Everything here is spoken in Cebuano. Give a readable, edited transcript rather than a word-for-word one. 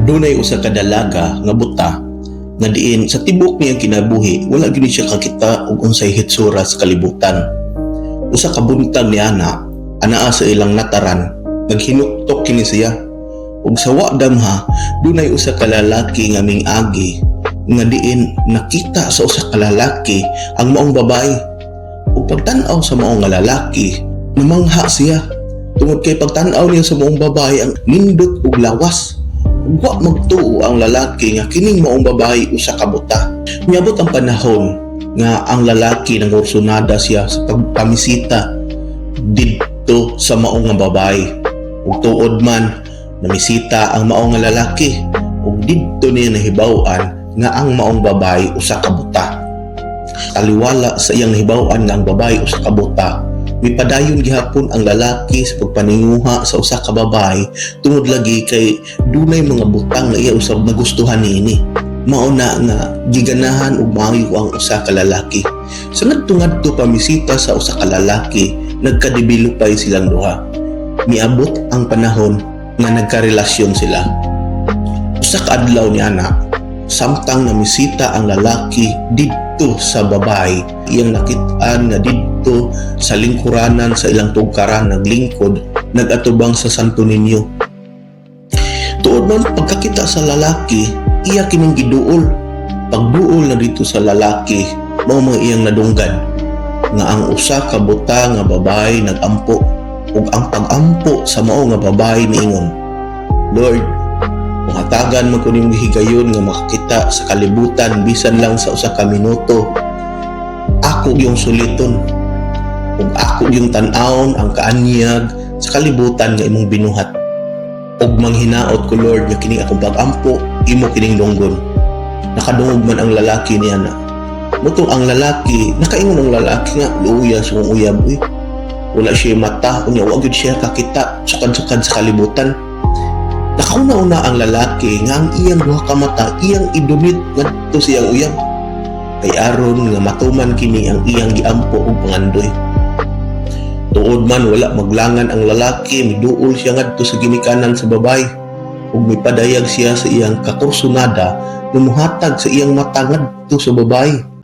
Dunay usa ka dalaga nga buta nga diin sa tibok niyang kinabuhi wala gyud siya kakita og unsay hitsura sa kalibutan. Usa ka buntag ni ana, anaa sa ilang nataran, naghinuktok kini siya. Ug sa wa damha, dunay usa ka lalaki nga mingagi nga diin nakita sa usa ka lalaki ang maong babae. Ug pagtan-aw sa maong nga lalaki, namangha siya. Tungod kay pagtan-aw niya sa maong babae, ang nindot ug lawas. Wa magtuo ang lalaki nga kining maong babae usa ka buta. Miabot ang panahon nga ang lalaki nangursunada siya sa pagpamisita didto sa maong nga babae. Ug tuod man, namisita ang maong nga lalaki ug didto niya nahibaw-an nga ang maong babae usa ka buta. Taliwala sa iyang nahibaw-an nga ang babae usa ka buta, mipadayon gihapon ang lalaki sa pagpaninguha sa usa ka babae tungod lagi kay dunay mga butang nga iya usab nagustuhan niini. Mao na nga giganahan og maayo ang usa ka lalaki. Sa ngadto-ngadto pamisita sa usa ka lalaki, nagkadevelopay silang duha. Miabot ang panahon nga nagkarelasyon sila. Usa ka adlaw ni ana, samtang namisita ang lalaki didto sa babae, iyang nakit-an nga didto sa lingkuranan sa ilang tugkaran naglingkod, nagatubang sa Santo Niño. Tuod man, pagkakita sa lalaki, iya kining giduol. Pagduol na dito sa lalaki, mao mga iyang nadunggan nga ang usa ka buta nga babae nagampo, ug ang pagampo sa mao nga babae niingon, "Lord, kung hatagan man ko nimo higayon nga makakita sa kalibutan bisan lang sa usa ka minuto, ako yung suliton ug ako yung tan-awon ang kaanyag sa kalibutan nga imong binuhat. Ug manghinaot ko, Lord, nga kini akong pag-ampo imo kining dunggon." Nakadungog man ang lalaki niya na. Mutong ang lalaki, nakaingon ang lalaki nga, "Luya sa kong uyab, uy. Wala siya mata, unya wa gyud siya kakita sukad-sukad sa kalibutan." Nakauna-una ang lalaki nga ang iyang duha ka mata iyang i-donate ngadto sa iyang uyab kay aron nga matuman kini ang iyang giampo og pangandoy. Tuod man, wala maglangan ang lalaki, miduol siya ngadto sa ginikanan sa babae ug mipadayag siya sa iyang kakursunada nga muhatag sa iyang mata ngadto sa babae.